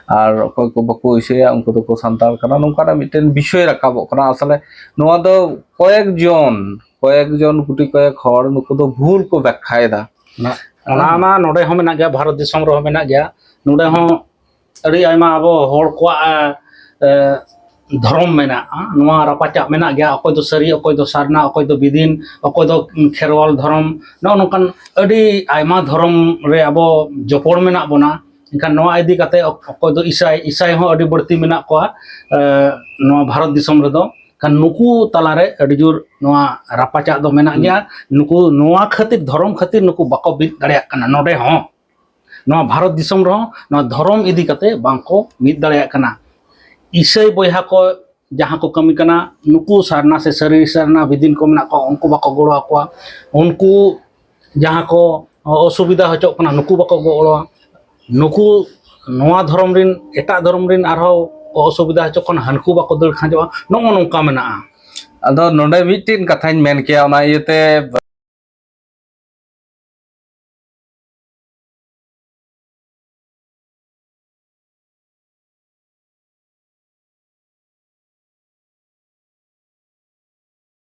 ᱟᱨ ᱚᱠᱚᱭ ᱠᱚ ᱵᱟᱠᱚ ᱤᱥᱟᱹᱭᱟ ᱩᱱᱠᱩ ᱫᱚᱠᱚ ᱥᱟᱱᱛᱟᱲ ᱠᱟᱱᱟ, ᱱᱚᱝᱠᱟᱱᱟᱜ ᱢᱤᱫᱴᱮᱱ ᱵᱤᱥᱚᱭ ᱨᱟᱠᱟᱵᱚᱜ ᱠᱟᱱᱟ᱾ ᱟᱥᱚᱞᱮ ᱱᱚᱣᱟ ᱫᱚ ᱠᱚᱭᱮᱠ ᱡᱚᱱ, ᱠᱚᱭᱮᱠ ᱡᱚᱱ ᱜᱩᱴᱤ ᱠᱚᱭᱮᱠ ᱦᱚᱲ ᱱᱩᱠᱩ ᱫᱚ ᱵᱷᱩᱞ ᱠᱚ ᱵᱮᱠᱠᱷᱟᱭᱮᱫᱟ᱾ ᱚᱱᱟ, ᱚᱱᱟ ᱢᱟ ᱱᱚᱰᱮ ᱦᱚᱸ ᱢᱮᱱᱟᱜ ᱜᱮᱭᱟ, ᱵᱷᱟᱨᱚᱛ ᱫᱤᱥᱚᱢ ᱨᱮᱦᱚᱸ ᱢᱮᱱᱟᱜ ᱜᱮᱭᱟ᱾ ᱱᱚᱰᱮ ᱦᱚᱸ ᱟᱹᱰᱤ ᱟᱭᱢᱟ ᱟᱵᱚ ᱦᱚᱲ ᱠᱚᱣᱟᱜ, ᱮ, ᱮ, ᱫᱷᱚᱨᱚᱢ ᱢᱮᱱᱟᱜᱼᱟ, ᱱᱚᱣᱟ ᱨᱟᱯᱟᱪᱟᱜ ᱢᱮᱱᱟᱜ ᱜᱮᱭᱟ᱾ ᱚᱠᱚᱭ ᱫᱚ ᱥᱟᱹᱨᱤ, ᱚᱠᱚᱭ ᱫᱚ ᱥᱟᱨᱱᱟ, ᱚᱠᱚᱭ ᱫᱚ ᱵᱤᱫᱤᱱ, ᱚᱠᱚᱭ ᱫᱚ ᱠᱷᱮᱨᱣᱟᱞ ᱫᱷᱚᱨᱚᱢ, ᱱᱚᱜᱼᱚ ᱱᱚᱝᱠᱟᱱ ᱟᱹᱰᱤ ᱟᱭᱢᱟ ᱫᱷᱚᱨᱚᱢ ᱨᱮ ᱟᱵᱚ ᱡᱚᱯᱚᱲ ᱢᱮᱱᱟᱜ ᱵᱚᱱᱟ᱾ ᱮᱱᱠᱷᱟᱱ ᱱᱚᱣᱟ ᱤᱫᱤ ᱠᱟᱛᱮ ᱚᱠ-, ᱚᱠᱚᱭ ᱫᱚ ᱤᱥᱟᱭ, ᱤᱥᱟᱭ ᱦᱚᱸ ᱟᱹᱰᱤ ᱵᱟᱹᱲᱛᱤ ᱢᱮᱱᱟᱜ ᱠᱚᱣᱟ, ᱮ, ᱱᱚᱣᱟ ᱵᱷᱟᱨᱚᱛ ᱫᱤᱥᱚᱢ ᱨᱮᱫᱚ᱾ ᱠᱷᱟᱱ ᱱᱩᱠᱩ ᱛᱟᱞᱟᱨᱮ ᱟᱹᱰᱤ ᱡᱳᱨ ᱱᱚᱣᱟ ᱨᱟᱯᱟᱪᱟᱜ ᱫᱚ ᱢᱮᱱᱟᱜ ᱦᱩᱸ᱾ ᱜᱮᱭᱟ᱾ ᱱᱩᱠᱩ ᱱᱚᱣᱟ ᱠᱷᱟᱹᱛᱤᱨ, ᱫᱷᱚᱨᱚᱢ ᱠᱷᱟᱹᱛᱤᱨ ᱱᱩᱠᱩ ᱵᱟᱠᱚ ᱢᱤᱫ ᱫᱟᱲᱮᱭᱟᱜ ᱠᱟᱱᱟ᱾ ᱱᱚᱰᱮ ᱦᱚᱸ, ᱱᱚᱣᱟ ᱵᱷᱟᱨᱚᱛ ᱫᱤᱥᱚᱢ ᱨᱮᱦᱚᱸ ᱱᱚᱣᱟ ᱫᱷᱚᱨᱚᱢ ᱤᱫᱤ ᱠᱟᱛᱮ ᱵᱟᱝᱠᱚ ᱢᱤᱫ ᱫᱟᱲᱮᱭᱟᱜ ᱠᱟᱱᱟ᱾ ᱤᱥᱟᱹᱭ ᱵᱚᱭᱦᱟ ᱠᱚ ᱡᱟᱦᱟᱸ ᱠᱚ ᱠᱟᱹᱢᱤ ᱠᱟᱱᱟ, ᱱᱩᱠᱩ ᱥᱟᱨᱱᱟ ᱥᱮ ᱥᱟᱹᱨᱤ ᱥᱟᱨᱱᱟ ᱵᱤᱫᱤᱱ ᱠᱚ ᱢᱮᱱᱟᱜ ᱠᱚᱣᱟ, ᱩᱱᱠᱩ ᱵᱟᱠᱚ ᱜᱚᱲᱚ ᱟᱠᱚᱣᱟ᱾ ᱩᱱᱠᱩ ᱡᱟᱦᱟᱸ ᱠᱚ ᱚᱥᱩᱵᱤᱫᱷᱟ ᱦᱚᱪᱚᱜ ᱠᱟᱱᱟ, ᱱᱩᱠᱩ ᱵᱟᱠᱚ ᱜᱚᱲᱚᱣᱟ᱾ ᱱᱩᱠᱩ ᱱᱚᱣᱟ ᱫᱷᱚᱨᱚᱢ ᱨᱮᱱ, ᱮᱴᱟᱜ ᱫᱷᱚᱨᱚᱢ ᱨᱮᱱ ᱟᱨᱦᱚᱸ ᱠᱚ ᱚᱥᱩᱵᱤᱫᱷᱟ ᱦᱚᱪᱚᱜ ᱠᱟᱱᱟ, ᱦᱟᱹᱱᱠᱩ ᱵᱟᱠᱚ ᱫᱟᱹᱲ ᱠᱷᱟᱸᱡᱚᱜᱼᱟ᱾ ᱱᱚᱜᱼᱚ ᱱᱚᱝᱠᱟ ᱢᱮᱱᱟᱜᱼᱟ᱾ ᱟᱫᱚ ᱱᱚᱰᱮ ᱢᱤᱫᱴᱮᱱ ᱠᱟᱛᱷᱟᱧ ᱢᱮᱱ ᱠᱮᱭᱟ, ᱚᱱᱟ ᱤᱭᱟᱹᱛᱮ